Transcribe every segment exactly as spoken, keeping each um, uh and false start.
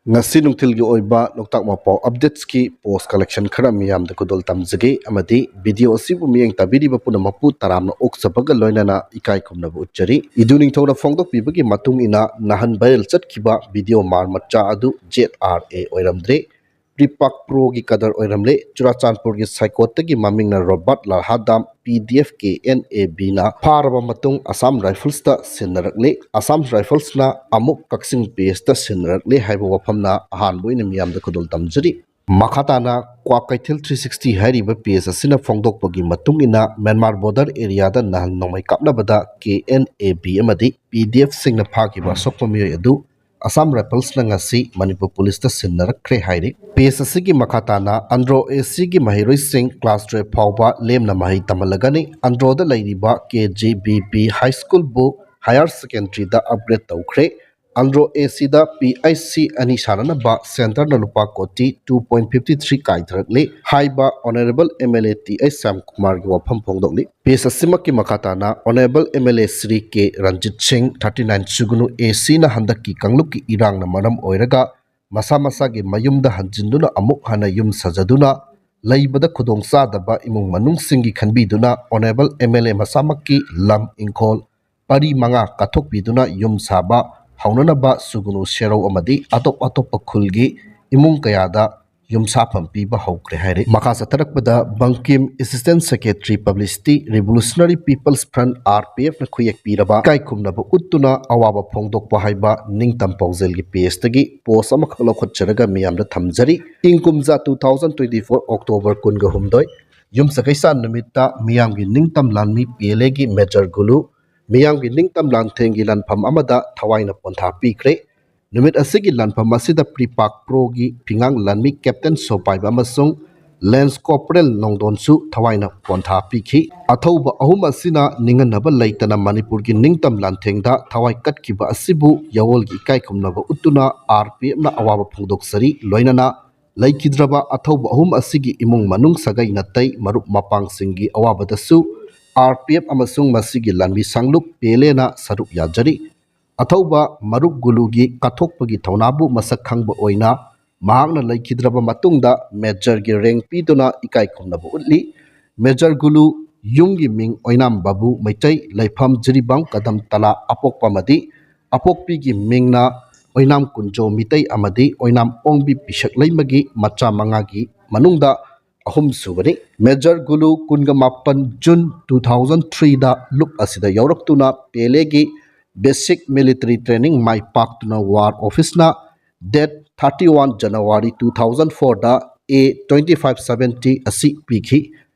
ꯉꯁꯤ ꯅꯨꯡꯊꯤꯜꯒꯤ ꯑꯣꯏꯕ ꯂꯣꯛꯇꯥꯛ ꯃꯄꯥꯎ ꯑꯞꯗꯦꯠꯁꯀꯤ ꯄꯣꯁ ꯀꯂꯦꯛꯁꯟ ꯈꯔ ꯃꯤꯌꯥꯝꯗ ꯈꯨꯗꯣꯜ ꯇꯝꯖꯒꯦ, ꯑꯃꯗꯤ ꯚꯤꯗꯤꯑꯣ ꯑꯁꯤꯕꯨ ꯃꯤꯠꯌꯦꯡ ꯇꯥꯕꯤꯔꯤꯕ ꯄꯨꯝꯅꯃꯛꯄꯨ ꯇꯔꯥꯝꯅ ꯑꯣꯛꯆꯕꯒ ꯂꯣꯏꯅꯅ ꯏꯀꯥꯏ ꯈꯨꯝꯅꯕ ꯎꯠꯆꯔꯤ꯫ ꯏꯗꯨ ꯅꯤꯡꯊꯧꯅ ꯐꯣꯡꯗꯣꯛꯄꯤꯕꯒꯤ ꯃꯇꯨꯡ ꯏꯟꯅ, ꯅꯍꯥꯟ ꯚꯥꯏꯔꯦꯜ ꯆꯠꯈꯤꯕ ꯚꯤꯗꯤꯑꯣ ꯃꯥꯔ ꯃꯆꯥ ꯑꯗꯨ ꯖꯦꯠ ꯑꯥꯔ ꯑꯦ ꯑꯣꯏꯔꯝꯗ꯭ꯔꯦ, ꯄ꯭ꯔꯤꯄꯥꯛ ꯄ꯭ꯔꯣꯒꯤ ꯀꯗꯔ ꯑꯣꯏꯔꯝꯂꯦ꯫ ꯆꯨꯔꯥꯆꯥꯟꯄꯨꯔꯒꯤ ꯁꯥꯏꯀꯣꯠꯇꯒꯤ ꯃꯃꯤꯡꯅ Robert Lalhadam, P D F K N A ꯕꯤꯅ ꯐꯥꯔꯕ ꯃꯇꯨꯡ ꯑꯁꯥꯝ ꯔꯥꯏꯐꯜꯁꯇ ꯁꯤꯟꯅꯔꯛꯂꯦ꯫ ꯑꯁꯥꯝ ꯔꯥꯏꯐꯜꯁꯅ ꯑꯃꯨꯛ ꯀꯛꯆꯤꯡ ꯄꯤ ꯑꯦꯁꯇ ꯁꯤꯟꯅꯔꯛꯂꯦ ꯍꯥꯏꯕ ꯋꯥꯐꯝꯅ ꯑꯍꯥꯟꯕ ꯑꯣꯏꯅ ꯃꯤꯌꯥꯝꯗ ꯈꯨꯗꯣꯜ ꯇꯝꯖꯔꯤ꯫ ꯃꯈꯥ ꯇꯥꯅ ꯀ꯭ꯋꯥꯀꯩꯊꯦꯜ ꯊ꯭ꯔꯤ ꯁꯤꯛꯁꯇꯤ ꯍꯥꯏꯔꯤꯕ ꯄꯦꯖ ꯑꯁꯤꯅ ꯐꯣꯡꯗꯣꯛꯄꯒꯤ ꯃꯇꯨꯡ ꯏꯟꯅ, ꯃ꯭ꯌꯥꯟꯃꯥꯔ ꯕꯣꯔꯗꯔ ꯑꯦꯔꯤꯌꯥꯗ ꯅꯍꯥꯟ ꯅꯣꯡꯃꯩ ꯀꯥꯞꯅꯕꯗ ꯀꯦ ꯑꯦꯟ ꯑꯦ ꯕꯤ ꯑꯃꯗꯤ ꯄꯤ ꯗꯤ ꯑꯦꯐꯁꯤꯡꯅ ꯐꯥꯈꯤꯕ ꯑꯁꯣꯛꯄ ꯃꯤꯑꯣꯏ ꯑꯗꯨ ꯑꯁꯥꯝ ꯔꯥꯏꯐꯜꯁꯅ ꯉꯁꯤ ꯃꯅꯤꯄꯨꯔ ꯄꯨꯂꯤꯁꯇ ꯁꯤꯟꯅꯔꯛꯈ꯭ꯔꯦ ꯍꯥꯏꯔꯤ꯫ ꯄꯦꯖ ꯑꯁꯤꯒꯤ ꯃꯈꯥ ꯇꯥꯅ, ꯑꯟꯗ꯭ꯔꯣ ꯑꯦ ꯁꯤꯒꯤ ꯃꯍꯩꯔꯣꯏꯁꯤꯡ ꯀ꯭ꯂꯥꯁ ꯇꯨꯌꯦꯜꯐ ꯐꯥꯎꯕ ꯂꯦꯝꯅ ꯃꯍꯩ ꯇꯝꯍꯜꯂꯒꯅꯤ꯫ ꯑꯟꯗ꯭ꯔꯣꯗ ꯂꯩꯔꯤꯕ ꯀꯦ ꯖꯤ ꯕꯤ ꯕꯤ ꯍꯥꯏ ꯁ꯭ꯀꯨꯜꯕꯨ ꯍꯥꯌꯔ ꯁꯦꯀꯦꯟꯗꯔꯤꯗ ꯑꯞꯒ꯭ꯔꯦꯗ ꯇꯧꯈ꯭ꯔꯦ꯫ ꯑꯟꯗ꯭ꯔꯣ ꯑꯦ ꯁꯤꯗ ꯄꯤ ꯑꯩꯆ ꯁꯤ ꯑꯅꯤ ꯁꯥꯅꯅꯕ ꯁꯦꯟꯇꯔꯅ ꯂꯨꯄꯥ ꯀꯣꯇꯤ ꯇꯨ ꯄꯣꯏꯟ ꯐꯤꯐꯇꯤ ꯊ꯭ꯔꯤ ꯀꯥꯏꯊꯔꯛꯂꯤ ꯍꯥꯏꯕ honourable M L A T H Shyam ꯀꯨꯃꯥꯔꯒꯤ ꯋꯥꯐꯝ ꯐꯣꯡꯗꯣꯛꯂꯤ꯫ ꯄꯦꯖ ꯑꯁꯤꯃꯛꯀꯤ ꯃꯈꯥ ꯇꯥꯅ, honourable M L A Shri K Ranjit Singh, thirty nine ꯁꯨꯒꯨꯅꯨ ꯑꯦ ꯁꯤꯅ ꯍꯟꯗꯛꯀꯤ ꯀꯥꯡꯂꯨꯞꯀꯤ ꯏꯔꯥꯡꯅ ꯃꯔꯝ ꯑꯣꯏꯔꯒ ꯃꯁꯥ ꯃꯁꯥꯒꯤ ꯃꯌꯨꯝꯗ ꯍꯟꯖꯤꯟꯗꯨꯅ ꯑꯃꯨꯛ ꯍꯟꯅ ꯌꯨꯝ ꯁꯥꯖꯗꯨꯅ ꯂꯩꯕꯗ ꯈꯨꯗꯣꯡꯆꯥꯗꯕ ꯏꯃꯨꯡ ꯃꯅꯨꯡꯁꯤꯡꯒꯤ ꯈꯟꯕꯤꯗꯨꯅ ꯑꯣꯅꯔꯦꯕꯜ ꯑꯦꯝ ꯑꯦꯜ ꯑꯦ ꯃꯁꯥꯃꯛꯀꯤ ꯂꯝ ꯏꯪꯈꯣꯜ ꯄꯔꯤ ꯃꯉꯥ ꯀꯠꯊꯣꯛꯄꯤꯗꯨꯅ ꯌꯨꯝ ꯁꯥꯕ ꯍꯧꯅꯅꯕ ꯁꯨꯒꯨꯅꯨ ꯁꯦꯔꯧ ꯑꯃꯗꯤ ꯑꯇꯣꯞ ꯑꯇꯣꯞꯄ ꯈꯨꯜꯒꯤ ꯏꯃꯨꯡ ꯀꯌꯥꯗ ꯌꯨꯝ ꯁꯥꯐꯝ ꯄꯤꯕ ꯍꯧꯈ꯭ꯔꯦ ꯍꯥꯏꯔꯤ꯫ ꯃꯈꯥ ꯆꯠꯊꯔꯛꯄꯗ, Bankim assistant secretary publicity, revolutionary people's front, R P ꯑꯦꯐꯅ ꯈꯨꯌꯦꯛ ꯄꯤꯔꯕ ꯏꯀꯥꯏ ꯈꯨꯝꯅꯕ ꯎꯠꯇꯨꯅ ꯑꯋꯥꯕ ꯐꯣꯡꯗꯣꯛꯄ ꯍꯥꯏꯕ ꯅꯤꯡꯇꯝ ꯄꯥꯎꯖꯦꯜꯒꯤ ꯄꯦꯖꯇꯒꯤ ꯄꯣꯁ ꯑꯃꯈꯛ ꯂꯧꯈꯠꯆꯔꯒ ꯃꯤꯌꯥꯝꯗ ꯊꯝꯖꯔꯤ꯫ ꯏꯪ ꯀꯨꯝꯖꯥ two thousand twenty four October ꯀꯨꯟꯒꯍꯨꯝꯗꯣꯏ, ꯌꯨꯝꯁꯀꯩꯁꯥ ꯅꯨꯃꯤꯠꯇ ꯃꯤꯌꯥꯝꯒꯤ ꯅꯤꯡꯇꯝ ꯂꯥꯟꯃꯤ ꯄꯦꯂꯦꯒꯤ ꯃꯦꯖꯔ ꯒꯨꯂꯨ ꯃꯤꯌꯥꯝꯒꯤ ꯅꯤꯡꯇꯝ ꯂꯥꯟꯊꯦꯡꯒꯤ ꯂꯥꯟꯐꯝ ꯑꯃꯗ ꯊꯋꯥꯏꯅ ꯄꯣꯟꯊꯥ ꯄꯤꯈ꯭ꯔꯦ꯫ ꯅꯨꯃꯤꯠ ꯑꯁꯤꯒꯤ ꯂꯥꯟꯐꯝ ꯑꯁꯤꯗ ꯄ꯭ꯔꯤꯄꯥꯛ ꯄ꯭ꯔꯣꯒꯤ ꯐꯤꯉꯥꯡ ꯂꯥꯟꯃꯤ ꯀꯦꯞꯇꯦꯟ ꯁꯣꯄꯥꯏꯕ ꯑꯃꯁꯨꯡ ꯂꯦꯟꯁ ꯀꯣꯔꯄꯣꯔꯦꯜ ꯅꯣꯡꯗꯣꯟꯁꯨ ꯊꯋꯥꯏꯅ ꯄꯣꯟꯊꯥ ꯄꯤꯈꯤ꯫ ꯑꯊꯧꯕ ꯑꯍꯨꯝ ꯑꯁꯤꯅ ꯅꯤꯡꯍꯟꯅꯕ ꯂꯩꯇꯅ ꯃꯅꯤꯄꯨꯔꯒꯤ ꯅꯤꯡꯇꯝ ꯂꯥꯟꯊꯦꯡꯗ ꯊꯋꯥꯏ ꯀꯠꯈꯤꯕ ꯑꯁꯤꯕꯨ ꯌꯥꯑꯣꯜꯒꯤ ꯏꯀꯥꯏ ꯈꯨꯝꯅꯕ ꯎꯠꯇꯨꯅ ꯑꯥꯔ ꯄꯤ ꯑꯦꯐꯅ ꯑꯋꯥꯕ ꯐꯣꯡꯗꯣꯛꯆꯔꯤ꯫ ꯂꯣꯏꯅꯅ ꯂꯩꯈꯤꯗ꯭ꯔꯕ ꯑꯊꯧꯕ ꯑꯍꯨꯝ ꯑꯁꯤꯒꯤ ꯏꯃꯨꯡ ꯃꯅꯨꯡ, ꯁꯥꯒꯩ ꯅꯥꯇꯩ, ꯃꯔꯨꯞ ꯃꯄꯥꯡꯁꯤꯡꯒꯤ ꯑꯋꯥꯕꯗꯁꯨ ꯑꯥꯔ ꯄꯤ ꯑꯦꯐ ꯑꯃꯁꯨꯡ ꯃꯁꯤꯒꯤ ꯂꯥꯟꯃꯤ ꯁꯥꯡꯂꯨꯞ ꯄꯦꯂꯦꯅ ꯁꯔꯨꯛ ꯌꯥꯖꯔꯤ꯫ ꯑꯊꯧꯕ ꯃꯔꯨꯞ ꯒꯨꯂꯨꯒꯤ ꯀꯠꯊꯣꯛꯄꯒꯤ ꯊꯧꯅꯥꯕꯨ ꯃꯁꯛ ꯈꯪꯕ ꯑꯣꯏꯅ ꯃꯍꯥꯛꯅ ꯂꯩꯈꯤꯗ꯭ꯔꯕ ꯃꯇꯨꯡꯗ ꯃꯦꯖꯔꯒꯤ ꯔꯦꯡ ꯄꯤꯗꯨꯅ ꯏꯀꯥꯏ ꯈꯨꯝꯅꯕ ꯎꯠꯂꯤ꯫ ꯃꯦꯖꯔ ꯒꯨꯂꯨ ꯌꯨꯝꯒꯤ ꯃꯤꯡ ꯑꯣꯏꯅꯥꯝ ꯕꯥꯕꯨ ꯃꯩꯇꯩ, ꯂꯩꯐꯝ ꯖꯤꯔꯤꯕꯥꯝ ꯀꯗꯝ ꯇꯂꯥ ꯑꯄꯣꯛꯄ ꯑꯃꯗꯤ ꯑꯄꯣꯛꯄꯤꯒꯤ ꯃꯤꯡꯅ ꯑꯣꯏꯅꯥꯝ ꯀꯨꯟꯖꯣ ꯃꯤꯇꯩ ꯑꯃꯗꯤ ꯑꯣꯏꯅꯥꯝ ꯑꯣꯡꯕꯤ ꯄꯤꯁꯛ ꯂꯩꯃꯒꯤ ꯃꯆꯥ ꯃꯉꯥꯒꯤ ꯃꯅꯨꯡꯗ ꯑꯍꯨꯝꯁꯨꯕꯅꯤ꯫ ꯃꯦꯖꯔ ꯒꯨꯂꯨ ꯀꯨꯟꯒ ꯃꯥꯄꯟ ꯖꯨꯟ two thousand three ꯗ ꯂꯨꯞ ꯑꯁꯤꯗ ꯌꯥꯎꯔꯛꯇꯨꯅ ꯄꯦꯂꯦꯒꯤ basic military training ꯃꯥꯏ ꯄꯥꯛꯇꯨꯅ ꯋꯥꯔ ꯑꯣꯐꯤꯁꯅ date thirty one January two thousand four ꯗ A twenty five seventy ꯑꯁꯤ ꯄꯤꯈꯤ꯫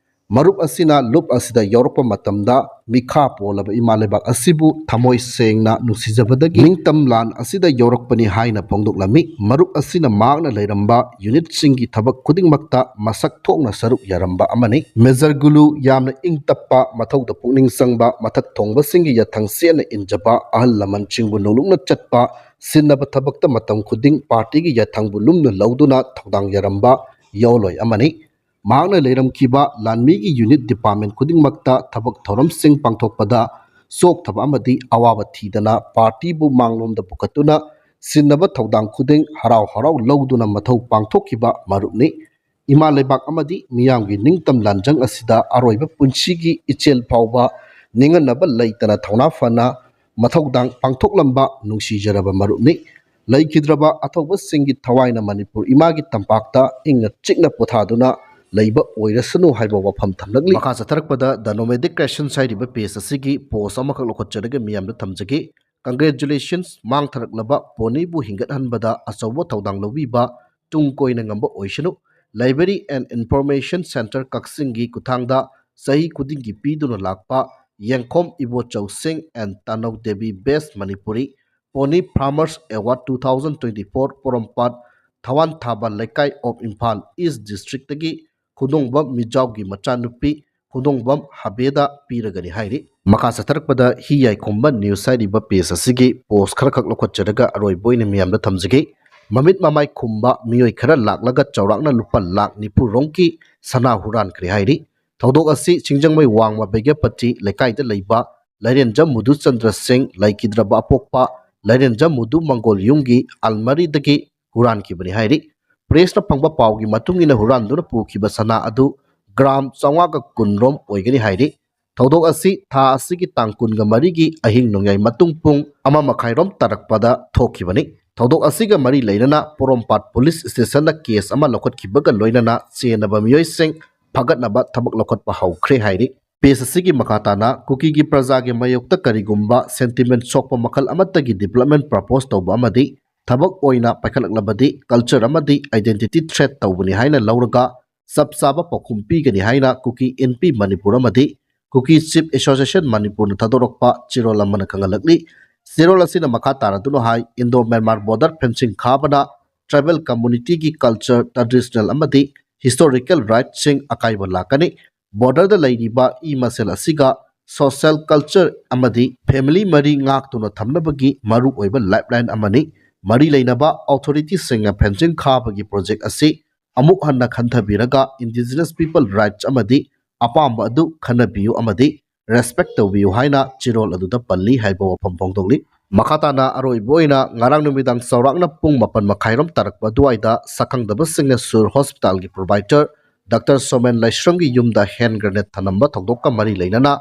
ꯃꯔꯨꯞ ꯑꯁꯤꯅ ꯂꯨꯞ ꯑꯁꯤꯗ ꯌꯥꯎꯔꯛꯄ ꯃꯇꯝꯗ ꯃꯤꯈꯥ ꯄꯣꯜꯂꯕ ꯏꯃꯥ ꯂꯩꯕꯥꯛ ꯑꯁꯤꯕꯨ ꯊꯃꯣꯏ ꯁꯦꯡꯅ ꯅꯨꯡꯁꯤꯖꯕꯗꯒꯤ ꯅꯤꯡꯇꯝ ꯂꯥꯟ ꯑꯁꯤꯗ ꯌꯥꯎꯔꯛꯄꯅꯤ ꯍꯥꯏꯅ ꯐꯣꯡꯗꯣꯛꯂꯝꯃꯤ꯫ ꯃꯔꯨꯞ ꯑꯁꯤꯅ ꯃꯍꯥꯛꯅ ꯂꯩꯔꯝꯕ ꯌꯨꯅꯤꯠꯁꯤꯡꯒꯤ ꯊꯕꯛ ꯈꯨꯗꯤꯡꯃꯛꯇ ꯃꯁꯛ ꯊꯣꯛꯅ ꯁꯔꯨꯛ ꯌꯥꯔꯝꯕ ꯑꯃꯅꯤ꯫ ꯃꯦꯖꯔ ꯒꯨꯂꯨ ꯌꯥꯝꯅ ꯏꯪ ꯇꯞꯄ, ꯃꯊꯧꯗ ꯄꯨꯛꯅꯤꯡ ꯆꯪꯕ, ꯃꯊꯛ ꯊꯣꯡꯕꯁꯤꯡꯒꯤ ꯌꯥꯊꯪ ꯆꯦꯠꯅ ꯏꯟꯖꯕ, ꯑꯍꯜ ꯂꯃꯟꯁꯤꯡꯕꯨ ꯅꯣꯂꯨꯛꯅ ꯆꯠꯄ, ꯁꯤꯟꯅꯕ ꯊꯕꯛꯇ ꯃꯇꯝ ꯈꯨꯗꯤꯡ ꯄꯥꯔꯇꯤꯒꯤ ꯌꯥꯊꯪꯕꯨ ꯂꯨꯝꯅ ꯂꯧꯗꯨꯅ ꯊꯧꯗꯥꯡ ꯌꯥꯔꯝꯕ ꯌꯥꯑꯣꯟꯂꯣꯏ ꯑꯃꯅꯤ꯫ ꯃꯍꯥꯛꯅ ꯂꯩꯔꯝꯈꯤꯕ ꯂꯥꯟꯃꯤꯒꯤ ꯌꯨꯅꯤꯠ ꯗꯤꯄꯥꯔꯠꯃꯦꯟ ꯈꯨꯗꯤꯡꯃꯛꯇ ꯊꯕꯛ ꯊꯧꯔꯝꯁꯤꯡ ꯄꯥꯡꯊꯣꯛꯄꯗ ꯆꯣꯛꯊꯕ ꯑꯃꯗꯤ ꯑꯋꯥꯕ ꯊꯤꯗꯅ ꯄꯥꯔꯇꯤꯕꯨ ꯃꯥꯡꯂꯣꯝꯗ ꯄꯨꯈꯠꯇꯨꯅ ꯁꯤꯟꯅꯕ ꯊꯧꯗꯥꯡ ꯈꯨꯗꯤꯡ ꯍꯔꯥꯎ ꯍꯔꯥꯎ ꯂꯧꯗꯨꯅ ꯃꯊꯧ ꯄꯥꯡꯊꯣꯛꯈꯤꯕ ꯃꯔꯨꯞꯅꯤ꯫ ꯏꯃꯥ ꯂꯩꯕꯥꯛ ꯑꯃꯗꯤ ꯃꯤꯌꯥꯝꯒꯤ ꯅꯤꯡꯇꯝ ꯂꯥꯟꯖꯪ ꯑꯁꯤꯗ ꯑꯔꯣꯏꯕ ꯄꯨꯟꯁꯤꯒꯤ ꯏꯆꯦꯜ ꯐꯥꯎꯕ ꯅꯤꯡꯍꯟꯅꯕ ꯂꯩꯇꯅ ꯊꯧꯅꯥ ꯐꯅ ꯃꯊꯧꯗꯥꯡ ꯄꯥꯡꯊꯣꯛꯂꯝꯕ ꯅꯨꯡꯁꯤꯖꯔꯕ ꯃꯔꯨꯞꯅꯤ꯫ ꯂꯩꯈꯤꯗ꯭ꯔꯕ ꯑꯊꯧꯕꯁꯤꯡꯒꯤ ꯊꯋꯥꯏꯅ ꯃꯅꯤꯄꯨꯔ ꯏꯃꯥꯒꯤ ꯇꯝꯄꯥꯛꯇ ꯏꯪꯅ ꯆꯤꯛꯅ ꯄꯣꯊꯥꯗꯨꯅ ꯂꯩꯕ ꯑꯣꯏꯔꯁꯅꯨ ꯍꯥꯏꯕ ꯋꯥꯐꯝ ꯊꯝꯂꯛꯂꯤ꯫ ꯃꯈꯥ ꯆꯠꯊꯔꯛꯄꯗ The Nomadic Creations ꯍꯥꯏꯔꯤꯕ ꯄꯦꯖ ꯑꯁꯤꯒꯤ ꯄꯣꯁ ꯑꯃꯈꯛ ꯂꯧꯈꯠꯆꯔꯒ ꯃꯤꯌꯥꯝꯗ ꯊꯝꯖꯒꯦ꯫ Congratulations, ꯃꯥꯡꯊꯔꯛꯂꯕ ꯄꯣꯅꯤꯕꯨ ꯍꯤꯡꯒꯠꯍꯟꯕꯗ ꯑꯆꯧꯕ ꯊꯧꯗꯥꯡ ꯂꯧꯕꯤꯕ ꯇꯨꯡ ꯀꯣꯏꯅ ꯉꯝꯕ ꯑꯣꯏꯁꯅꯨ꯫ Library and Information Centre ꯀꯛꯆꯤꯡꯒꯤ ꯈꯨꯠꯊꯥꯡꯗ ꯆꯍꯤ ꯈꯨꯗꯤꯡꯒꯤ ꯄꯤꯗꯨꯅ ꯂꯥꯛꯄ ꯌꯦꯡꯈꯣꯝ ꯏꯕꯣꯆꯧ ꯁꯤꯡ and ꯇꯥꯅꯧ Devi best Manipuri Pony Farmers Award two thousand twenty four ꯄꯣꯔꯣꯝꯄꯥꯠ ꯊꯋꯥꯟ ꯊꯥꯕ ꯂꯩꯀꯥꯏ of Imphal East District ꯇꯒꯤ ꯈꯨꯗꯣꯡꯕꯝ ꯃꯤꯖꯥꯎꯒꯤ ꯃꯆꯥꯅꯨꯄꯤ ꯈꯨꯗꯣꯡꯕꯝ ꯍꯥꯕꯦꯗ ꯄꯤꯔꯒꯅꯤ ꯍꯥꯏꯔꯤ꯫ ꯃꯈꯥ ꯆꯠꯊꯔꯛꯄꯗ ꯍꯤ ꯌꯥꯏꯈꯣꯝꯕ news ꯍꯥꯏꯔꯤꯕ ꯄꯦꯖ ꯑꯁꯤꯒꯤ ꯄꯣꯁ ꯈꯔꯈꯛ ꯂꯧꯈꯠꯆꯔꯒ ꯑꯔꯣꯏꯕ ꯑꯣꯏꯅ ꯃꯤꯌꯥꯝꯗ ꯊꯝꯖꯒꯦ꯫ ꯃꯃꯤꯠ ꯃꯃꯥꯏ ꯈꯨꯝꯕ ꯃꯤꯑꯣꯏ ꯈꯔ ꯂꯥꯛꯂꯒ ꯆꯥꯎꯔꯥꯛꯅ ꯂꯨꯄꯥ ꯂꯥꯈ ꯅꯤꯐꯨ ꯔꯣꯝꯒꯤ ꯁꯅꯥ ꯍꯨꯔꯥꯟꯈ꯭ꯔꯦ ꯍꯥꯏꯔꯤ꯫ ꯊꯧꯗꯣꯛ ꯑꯁꯤ ꯁꯤꯡꯖꯃꯩ ꯋꯥꯡꯃ ꯕꯩꯒ꯭ꯌꯥꯄꯇꯤ ꯂꯩꯀꯥꯏꯗ ꯂꯩꯕ ꯂꯥꯏꯔꯦꯟꯖꯝ ꯃꯨꯗꯨꯆꯟꯗ꯭ꯔ ꯁꯤꯡ, ꯂꯩꯈꯤꯗ꯭ꯔꯕ ꯑꯄꯣꯛꯄ ꯂꯥꯏꯔꯦꯟꯖꯝ ꯃꯨꯗꯨ ꯃꯪꯒꯣꯜ ꯌꯨꯝꯒꯤ ꯑꯜꯃꯥꯔꯤꯗꯒꯤ ꯍꯨꯔꯥꯟꯈꯤꯕꯅꯤ ꯍꯥꯏꯔꯤ꯫ ꯄ꯭ꯔꯦꯁꯅ ꯐꯪꯕ ꯄꯥꯎꯒꯤ ꯃꯇꯨꯡ ꯏꯟꯅ ꯍꯨꯔꯥꯟꯗꯨꯅ ꯄꯨꯈꯤꯕ ꯁꯅꯥ ꯑꯗꯨ ꯒ꯭ꯔꯥꯝ ꯆꯥꯝꯃꯉꯥꯒ ꯀꯨꯟ ꯔꯣꯝ ꯑꯣꯏꯒꯅꯤ ꯍꯥꯏꯔꯤ꯫ ꯊꯧꯗꯣꯛ ꯑꯁꯤ ꯊꯥ ꯑꯁꯤꯒꯤ ꯇꯥꯡ ꯀꯨꯟꯒ ꯃꯔꯤꯒꯤ ꯑꯍꯤꯡ ꯅꯣꯡꯌꯥꯏ ꯃꯇꯨꯡ ꯄꯨꯡ ꯑꯃ ꯃꯈꯥꯏꯔꯣꯝ ꯇꯥꯔꯛꯄꯗ ꯊꯣꯛꯈꯤꯕꯅꯤ꯫ ꯊꯧꯗꯣꯛ ꯑꯁꯤꯒ ꯃꯔꯤ ꯂꯩꯅꯅ ꯄꯣꯔꯣꯝꯄꯥꯠ ꯄꯨꯂꯤꯁ ꯁ꯭ꯇꯦꯁꯟꯗ ꯀꯦꯁ ꯑꯃ ꯂꯧꯈꯠꯈꯤꯕꯒ ꯂꯣꯏꯅꯅ ꯆꯦꯟꯅꯕ ꯃꯤꯑꯣꯏꯁꯤꯡ ꯐꯒꯠꯅꯕ ꯊꯕꯛ ꯂꯧꯈꯠꯄ ꯍꯧꯈ꯭ꯔꯦ ꯍꯥꯏꯔꯤ꯫ ꯄꯦꯖ ꯑꯁꯤꯒꯤ ꯃꯈꯥ ꯇꯥꯅ ꯀꯨꯀꯤꯒꯤ ꯄ꯭ꯔꯖꯥꯒꯤ ꯃꯥꯌꯣꯛꯇ ꯀꯔꯤꯒꯨꯝꯕ ꯁꯦꯟꯇꯤꯃꯦꯟ ꯁꯣꯛꯄ ꯃꯈꯜ ꯑꯃꯠꯇꯒꯤ ꯗꯤꯕꯂꯞꯃꯦꯟ ꯄ꯭ꯔꯄꯣꯁ ꯇꯧꯕ ꯑꯃꯗꯤ ꯊꯕꯛ ꯑꯣꯏꯅ ꯄꯥꯏꯈꯠꯂꯛꯂꯕꯗꯤ ꯀꯜꯆꯔ ꯑꯃꯗꯤ ꯑꯥꯏꯗꯦꯟꯇꯤꯇꯤ ꯊ꯭ꯔꯦꯠ ꯇꯧꯕꯅꯤ ꯍꯥꯏꯅ ꯂꯧꯔꯒ ꯆꯞ ꯆꯥꯕ ꯄꯥꯎꯈꯨꯝ ꯄꯤꯒꯅꯤ ꯍꯥꯏꯅ ꯀꯨꯀꯤ ꯏꯟꯄꯤ ꯃꯅꯤꯄꯨꯔ ꯑꯃꯗꯤ ꯀꯨꯀꯤ ꯆꯤꯐ ꯑꯦꯁꯣꯁꯤꯌꯦꯁꯟ ꯃꯅꯤꯄꯨꯔꯅ ꯊꯥꯗꯣꯔꯛꯄ ꯆꯦꯔꯣꯜ ꯑꯃꯅ ꯈꯪꯍꯜꯂꯛꯂꯤ꯫ ꯆꯦꯔꯣꯜ ꯑꯁꯤꯅ ꯃꯈꯥ ꯇꯥꯔꯗꯨꯅ ꯍꯥꯏ, ꯏꯟꯗꯣ ꯃ꯭ꯌꯥꯟꯃꯥꯔ ꯕꯣꯔꯗꯔ ꯐꯦꯟꯁꯤꯡ ꯈꯥꯕꯅ ꯇ꯭ꯔꯥꯏꯕꯦꯜ ꯀꯝꯃꯨꯅꯤꯇꯤꯒꯤ ꯀꯜꯆꯔ, ꯇ꯭ꯔꯦꯗꯤꯁꯅꯦꯜ ꯑꯃꯗꯤ ꯍꯤꯁꯇꯣꯔꯤꯀꯦꯜ ꯔꯥꯏꯠꯁꯤꯡ ꯑꯀꯥꯏꯕ ꯂꯥꯛꯀꯅꯤ꯫ ꯕꯣꯔꯗꯔꯗ ꯂꯩꯔꯤꯕ ꯏ ꯃꯁꯦꯜ ꯑꯁꯤꯒ ꯁꯣꯁꯦꯜ ꯀꯜꯆꯔ ꯑꯃꯗꯤ ꯐꯦꯃꯤꯂꯤ ꯃꯔꯤ ꯉꯥꯛꯇꯨꯅ ꯊꯝꯅꯕꯒꯤ ꯃꯔꯨꯑꯣꯏꯕ ꯂꯥꯏꯐꯂꯥꯏꯟ ꯑꯃꯅꯤ꯫ ꯃꯔꯤ ꯂꯩꯅꯕ ꯑꯣꯊꯣꯔꯤꯇꯤꯁꯤꯡꯅ ꯐꯦꯟꯁꯤꯡ ꯈꯥꯕꯒꯤ ꯄ꯭ꯔꯣꯖꯦꯛ ꯑꯁꯤ ꯑꯃꯨꯛ ꯍꯟꯅ ꯈꯟꯊꯕꯤꯔꯒ ꯏꯟꯗꯤꯖꯤꯅꯁ ꯄꯤꯄꯜ ꯔꯥꯏꯠꯁ ꯑꯃꯗꯤ ꯑꯄꯥꯝꯕ ꯑꯗꯨ ꯈꯟꯅꯕꯤꯌꯨ ꯑꯃꯗꯤ ꯔꯦꯁꯄꯦꯛ ꯇꯧꯕꯤꯌꯨ ꯍꯥꯏꯅ ꯆꯦꯔꯣꯜ ꯑꯗꯨꯗ ꯄꯜꯂꯤ ꯍꯥꯏꯕ ꯋꯥꯐꯝ ꯐꯣꯡꯗꯣꯛꯂꯤ꯫ ꯃꯈꯥ ꯇꯥꯅ ꯑꯔꯣꯏꯕ ꯑꯣꯏꯅ ꯉꯔꯥꯡ ꯅꯨꯃꯤꯗꯥꯡ ꯆꯥꯎꯔꯥꯛꯅ ꯄꯨꯡ ꯃꯥꯄꯟ ꯃꯈꯥꯏꯔꯣꯝ ꯇꯥꯔꯛꯄ ꯑꯗꯨꯋꯥꯏꯗ ꯁꯛꯈꯪꯗꯕꯁꯤꯡꯅ ꯁꯨꯔ ꯍꯣꯁꯄꯤꯇꯥꯜꯒꯤ ꯄ꯭ꯔꯣꯚꯥꯏꯗꯔ ꯗꯥꯛꯇꯔ ꯁꯣꯃꯦꯟ ꯂꯥꯏꯁ꯭ꯔꯝꯒꯤ ꯌꯨꯝꯗ ꯍꯦꯟ ꯒ꯭ꯔꯦꯅꯦꯗ ꯊꯅꯝꯕ ꯊꯧꯗꯣꯛꯀ ꯃꯔꯤ ꯂꯩꯅꯅ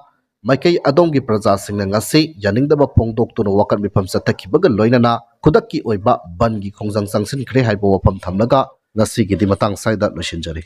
ꯃꯥꯏꯀꯩ ꯑꯗꯣꯝꯒꯤ ꯄ꯭ꯔꯖꯥꯁꯤꯡꯅ ꯉꯁꯤ ꯌꯥꯅꯤꯡꯗꯕ ꯐꯣꯡꯗꯣꯛꯇꯨꯅ ꯋꯥꯀꯠ ꯃꯤꯐꯝ ꯆꯠꯊꯈꯤꯕꯒ ꯂꯣꯏꯅꯅ ꯈꯨꯗꯛꯀꯤ ꯑꯣꯏꯕ ꯕꯟꯒꯤ ꯈꯣꯡꯖꯪ ꯆꯪꯁꯤꯟꯈ꯭ꯔꯦ ꯍꯥꯏꯕ ꯋꯥꯐꯝ ꯊꯝꯂꯒ ꯉꯁꯤꯒꯤꯗꯤ ꯃꯇꯥꯡ ꯁ꯭ꯋꯥꯏꯗ ꯂꯣꯏꯁꯤꯟꯖꯔꯦ꯫